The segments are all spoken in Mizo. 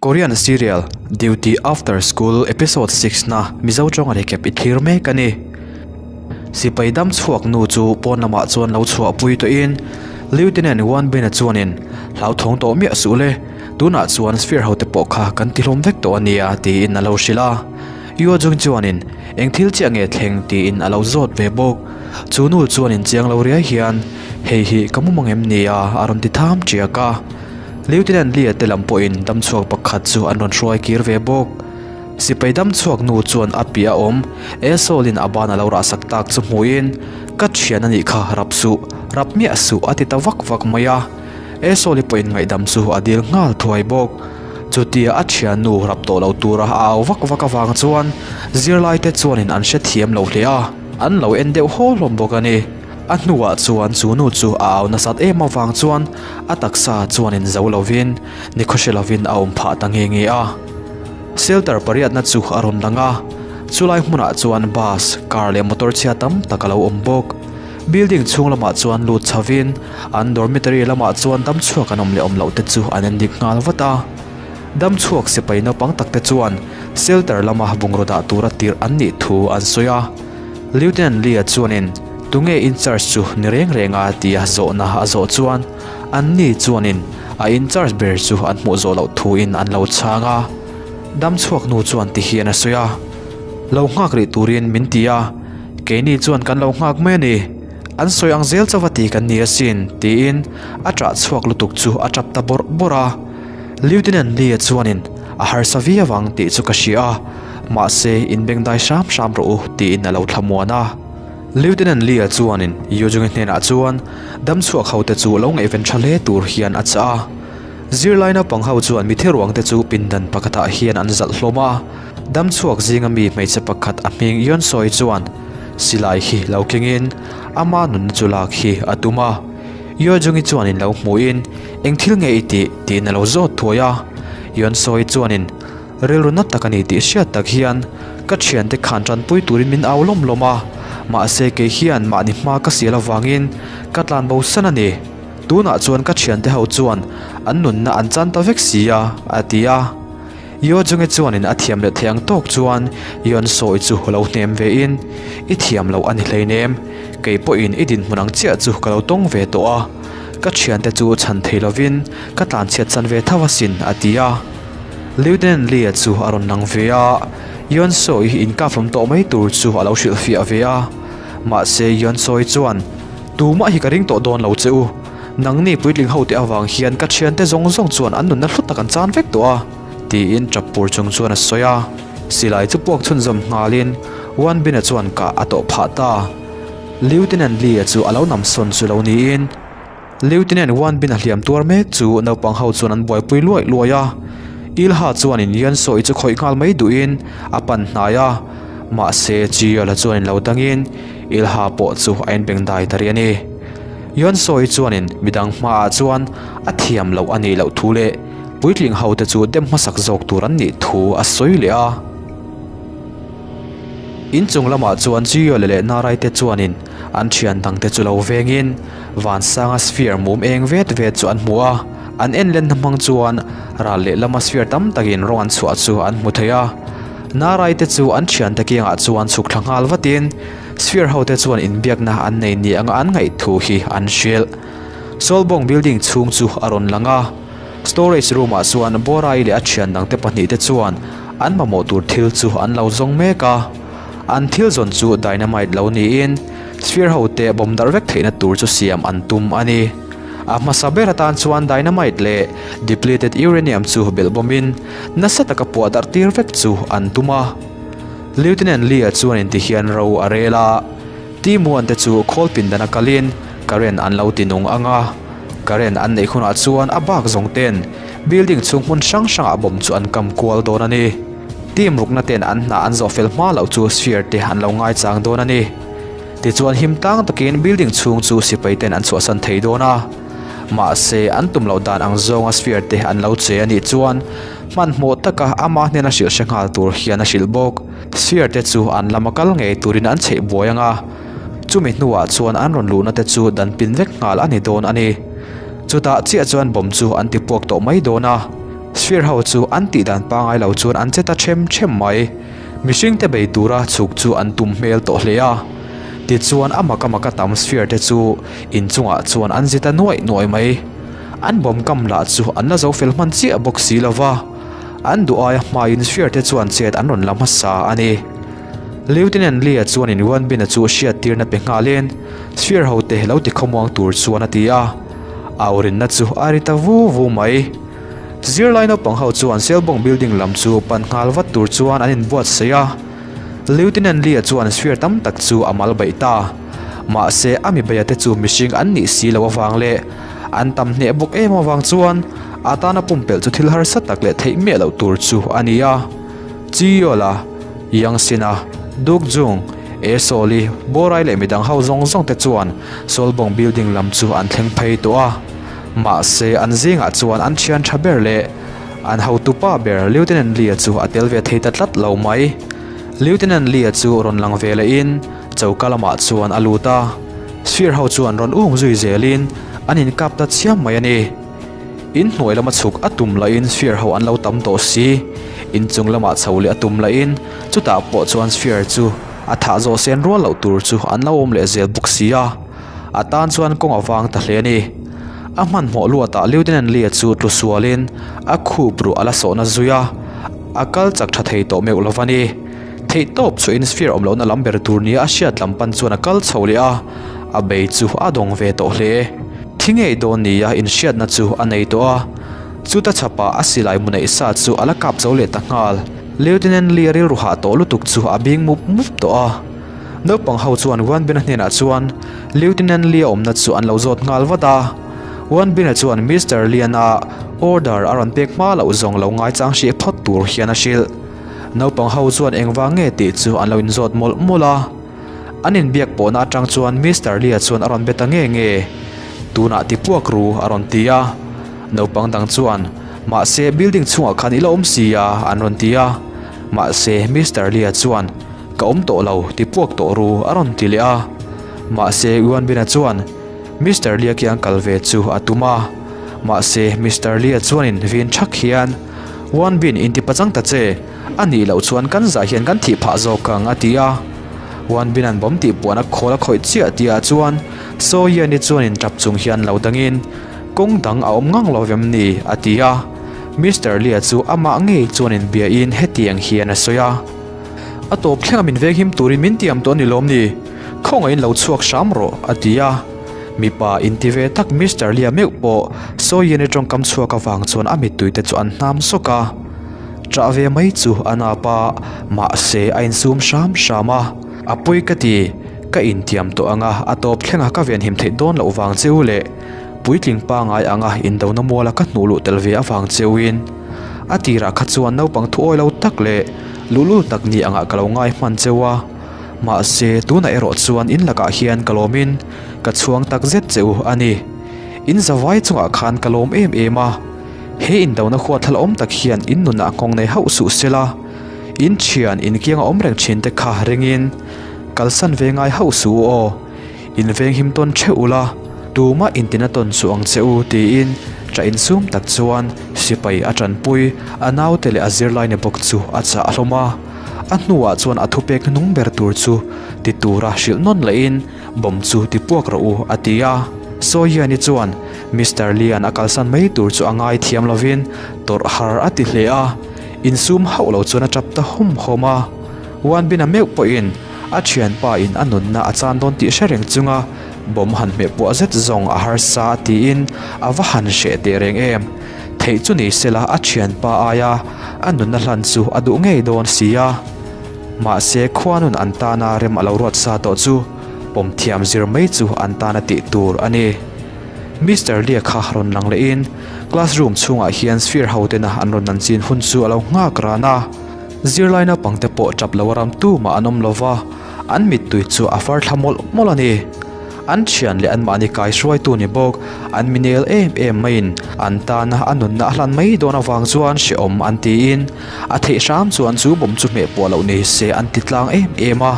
Korean serial Duty After School episode 6 na Mizo tawnga recap i thlir mek a ni. Sipai dam chhuak nu chu pawn lamah chuan lo chhuahpui tawhin Lieutenant Wan Bin-a chuanin hlauthawng tawh miah suh le, tunah chuan sphere hote pawh kha kan tihlawm vek tawh a nia tiin a lo hrilh a. Yua Jung chuanin eng thil chiah nge thleng tiin a lo zawt ve bawk. Chu nu chuanin chiang lo riai hian hei hi ka mumang em nia a rawn ti tham tiak a. Lieutenant Lee-a te lam pawhin damchhuak pakhat chu an rawn hruai kir ve bawk. Sipai damchhuak nu chuan a piah a awm, Esol-in a ban a lo rahsak tak chu hmuhin, Ka thian a nih kha, rap suh, rap miah suh a ti ta vak vak mai a. Esol-i pawhin ngaihdam chu a dil nghal thuai bawk. Chutia a thiannu rap tawh lo tura a au vak vak avang chuan zirlaite chuanin an hrethiam lo hle a, an lo en deuh haw hlawm bawk a ni. A hnuah chuan chu nu chu a au nasat em avang chuan a taksa chuan in zo lovin ni khawhre lovin a awm phah ta nge nge a. Shelter pariatna chu a rawn lang a, chulai hmunah chuan bus, car leh motor chhia tam tak a lo awm bawk. Building chhung lamah chuan lut chhovin an dormitory lamah chuan damchhuak an awm leh awm loh te chu an endik nghal vat a. Damchhuak sipai naupang tak te chuan shelter lama bungraw dah tura tirh an nih thu an sawi a. Lieutenant Lee-a chuanin tunge in charge chu ni reng reng a tia zawhna a zawh chuan an ni chuanin a in charge ber chu an hmuh zawh loh thuin an lo chhang a. Damchhuak nu chuan ti hian a sawi a, Lo nghak rih turin min ti a, keini chuan kan lo nghak mai a ni. An sawi ang zel chauh a ti kan ni asin tiin a ṭah chhuak lutuk chu a ṭap ta bawrh bawrh a. Lieutenant Lee-a chuanin a harsa viau ang tih chu ka hria a, mahse inbengdai hram hram rawh u tiin a lo thlamuan a. Lieutenant Lee-a chuanin Yu Jung-i hnenah chuan damchhuak hote chu lo ngaihven tha hle tur hian a chah a. Zirlai naupang ho chuan mitthi ruangte chu pindan pakhatah hian an zalh hlawm a. Damchhuak zinga mi hmeichhe pakhat a hming Yeon Soi chuan silai hi lo kengin ama nunna chu lak hi a tum a. Yu Jung-i chuanin lo hmuhin eng thil nge i tih tiin a lo zawt thuai a. Yeon Soi chuanin Rilru na tak a ni tih hriat tak hian ka thiante khan tanpui turin min au lawm lawm a, mahse kei hian mahni hma ka sial avangin ka tlan bo san a ni. Tunah chuan ka thiante ho chuan an nunna an chan ta vek si a, a ti a. Yo Junge chuanin a thiam leh thei ang tawk chuan Yeon Sawi chu lo hnem vein, I thiam loh a ni hleinem, kei pawhin i dinhmun ang chiah chu ka lo tawng ve tawh a, ka thiante chu chhan thei lovin ka tlanchhiat chan ve tho asin, a ti a. Lieutenant Lee-a chu a rawn lang ve a, Yeon Sawi hi inkaflawm tawh mai tur chu a lo hrilhfiah ve a. Mahse Yeon Sawi chuan, Tumah hi ka ring tawh dawn lo che u. Nangni puitling hote avang hian ka thiante zawng zawng chuan an nunna hlu tak an chan vek tawh a, tiin tap pur chung chuan a sawi a. Silai chu puak chhunzawm nghalin Wan Bin-a chuan kah a tawh phah ta. Lieutenant Lee-a chu a lo namsawn chu lo niin, Lieutenant Wan Bin a hliam tuar mek chu naupang ho chuan an buaipui luai luai a. Ilha chuanin Yan Sawi chu khawih nghal mai duhin a pan hnai a, mahse Chiyola chuanin lo dangin Ilha pawh chu a inbeng dai ta rih a ni. Yan Sawi chuanin midang hmaah chuan a thiam loh a nih loh thu leh puitling hote chu dem hmasak zawk tur an nih thu a sawi leh a. Inchung lamah chuan Chiyola leh Narai te chuanin An thian dangte chu lo vengin Vansanga sphere mum eng vet vet chu an hmu a, an en lenna hmang chuan ral lehlama sphere tam takin rawng an chhuah chu an hmu thei a. Narai te chu an thiante kiangah chuan chhuk thla nghal vatin sphere ho te chuan inbiakna an nei ni anga an ngaih thu hi an hrilh. Sawlbawng building chhung chu a rawn lang a, storage room ah chuan Borai leh a thian dangte pahnihte chuan an mamawh tur thil chu an lo zawng mek a. An thil zawn chu dynamite lo niin sphere ho te bawm darh vek theihna tur chu siam an tum a ni. A hmasa ber atan chuan dynamite leh depleted uranium chu belh bawmin nasa taka puah darh tir vek chu an tum a. Lieutenant Lee-a chuan inti hian ro a rel a, Team One te chu khawl pindana kalin current an lo ti nung ang a, current an neih hunah chuan a bak zawng ten building chhung hmun hrang hrangah bawm chu an kam kual dawn a ni. Team rukna ten an hna an zawh fel hma loh chu sphere te an lo ngaichang dawn a ni. Tichuan him tlang takin building chhung chu sipai ten an chhuahsan thei dawn a. Mahse an tum loh dan ang zawnga sphere te an lo che a nih chuan hmanhmawh taka ama hnena hrilh hre nghal tur hian a hrilh bawk. Sphere te chu an lama kal ngei turin an chheih buai ang a, chumi hnuah chuan an rawn luhna te chu dan pin vek nghal a ni dawn a ni. Chutah chiah chuan bomb chu an ti puak tawh mai dawn a. Sphere ho chu an tih dan pangai lo chuan an che ta ṭhem ṭhem mai. Mihringte bei tura chhuk chu an tum hmel tawh hle a. Tichuan a mak a mak a tam sphere te chu inchungah chuan an zi ta nuaih nuaih mai. An bawm kam lah chu an la zo fel hman chiah bawk si lo va, an duh aia hmaiin sphere te chuan chet an rawn la hmasa a ni. Lieutenant Lee-a chuanin Yuan Bin-a chu hriattirna pe nghalin sphere hote lo ti khawmuang tur chuan a ti a. Aurinna chu a ri ta vu vu mai. Zirlai naupang ho chuan Selbawng building lam chu pan nghal vat tur chuan an inbuatsaih a. Lieutenant Lee-a chuan sphere tam tak chu a mal baih ta. Mahse a mi beia te chu mihring an nih si loh avang leh an tam hneh bawk em avang chuan a tana pumpelh chu thil harsa tak leh theih miah loh tur chu a ni a. Chiyola, Yangsina, Dukjung, Esawli, Borai leh midang ho zawng zawng te chuan Sawlbawng building lam chu an thleng phei tawh a. Mahse an zingah chuan an thian tha ber leh an hotupa ber Lieutenant Lee-a chu a tel ve thei ta tlat lo mai. Lieutenant Lee-a chu rawn lang ve lehin choka lamah chuan a lut a, sphere ho chuan rawn ung zui zelin an inkap ta chiam mai a ni. In hnuai lama chhuk a tum lahin sphere ho an lo tam tawh si. In chung lamah chho leh a tum lahin chutah pawh chuan sphere chu a thah zawh sen rual loh tur chu an lo awm leh zel bawk si a. A tan chuan kawng a vang ta hle a ni. A hmanhmawh luatah Lieutenant Lee-a chu tlu sualin a khup ruh a la sawhna zui a, a kal chak tha thei tawh meuh lo va ni. Theihtawp chuahin sphere awm lohna lam ber tur nia a hriat lam pan chuan a kal chho leh a, a bei chu a dawng ve tawh hle. Thi ngei dawn nia inhriatna chu a nei tawh a, chuta chhapah a silai mu neih sa chu a la kap zo leh ta nghal. Lieutenant Lee-a rilru hah tawh lutuk chu a bing mup mup tawh a. Naupang ho chuan Wan Bin-a hnenah chuan Lieutenant Lee-a awmna chu an lo zawt nghal vat a. Wan Bin-a chuan Mister Lian-a order a rawn pek hma loh zawng lo ngaichang hrih phawt tur hian a hrilh. Naupang ho chuan engvang nge tih chu an lo inzawt mawlh mawlh a. An inbiak pawhna atang chuan Mister Lee-a chuan a rawn be ta nge nge. Tunah ti puak ru a rawn ti a. Naupang dang chuan, Mahse building chhungah khan i la awm si a an rawn ti a. Mahse Mister Lee-a chuan, Ka awm tawh lo, ti puak tawh ru a rawn ti leh a. Mahse Yuan Bin-a chuan Mister Lee-a kiang kal ve chu a tum a. Mahse Mister Lee-a chuanin vin thak hian, Yuan Bin inti pachang ta che, a nih loh chuan kan zah hian kan thih phah zawk ang a ti a. Yuan Bin-a'n bawm tih puan a khawl a khawih chiah tihah chuan Saw Yan-i chuanin tap chung hian lo dangin, Kawng dang a awm ngang lo vem ni? a ti a. Mister Lee-a chu amah ngei chuanin biain hetiang hian a sawi a. A tawp thlenga min venghim turin min tiam tawh a ni lawm ni? Khawngaihin lo chhuak hram rawh, a ti a. Mipa inti ve tak Mister Lia meuh pawh Sawieni tawngkam chhuak avang chuan a mittui te chu an hnam sawk a. Ṭah ve mai chu a nap a, mahse a insum hram hram a. A pawi ka ti, ka intiam tawh ang a, a tawp thlenga ka venhim theih dawn loh vang che u leh puitling pangai anga indona muala ka hnuh luh tel ve avang che uin a tirah kha chuan naupang thuawi lo tak leh Luhlul tak ni angah ka lo ngai hman cheu a, mahse tunah erawh chuan in lakah hian ka lawmin ka chhuang tak zet che u a ni. In zavai chungah khan ka lawm em em a, he indona huathlal awm tak hian in nunah nghawng nei hauh suh se la, in thian in kianga awm reng thin te kha ringin kalsan ve ngai hauh suh u aw. In venghim tawn theuh ula, tumah intina tawn suh ang che u tiin ṭah insum tak chuan sipai a ṭanpui, a naute leh a zirlai ni bawk chu a chah hlawm a. A hnuah chuan a thupek hnung ber tur chu ti tura hrilh nawn lehin bomb chu ti puak rawh u a ti a. Sawiani chuan Mister Lian a kalsan mai tur chu a ngai thiam lovin tawrh har a ti hle a, insum hauh lo chuan a ṭap ta hawm hawm a. Wanbina meuh pawhin A thianpa in a nunna a chan dawn tih hre reng chunga bomb han hmeh puah zet zawng a harsa tiin a va han hreh teh reng em. Theih chu ni sela a thianpa aia a nunna hlan chu a duh ngei dawn si a. Mahse khuanun an tana rem a lo ruat sa tawh chu pawm thiam zir mai chu an tana tih tur a ni. Mister Lia kha rawn lang lehin classroom chhungah hian sphere ho tena an rawn nan chin hun chu a lo nghak ran a. Zirlai naupangte pawh tap lo a ram tumah an awm lo va, an mittui chu a far thla mawlh mawlh a ni. An thian leh anmahni kai hruaitu ni bawk, an mi nel em em maiin an tana a nunna a hlan mai dawn avang chuan hrehawm an tiin a theih hram chuan chu bawm chu hmeh pawh loh ni se an ti tlang em em a.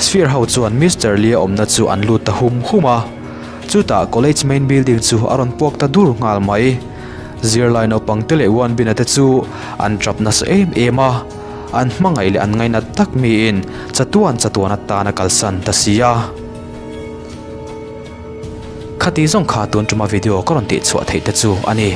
Sphere ho chuan Mister Lee-a awmna chu an lut ta hum hum a, chutah college main building chu a rawn puak ta dur nghal mai. Zirlai naupang te leh Wanbina te chu an tap nasa em em a, an hmangaih leh an ngainat tak miin chatuan chatuan atan a kalsan ta si a. Khati zawng kha tun tuma video ka rawn tihchhuah theih te chu a ni.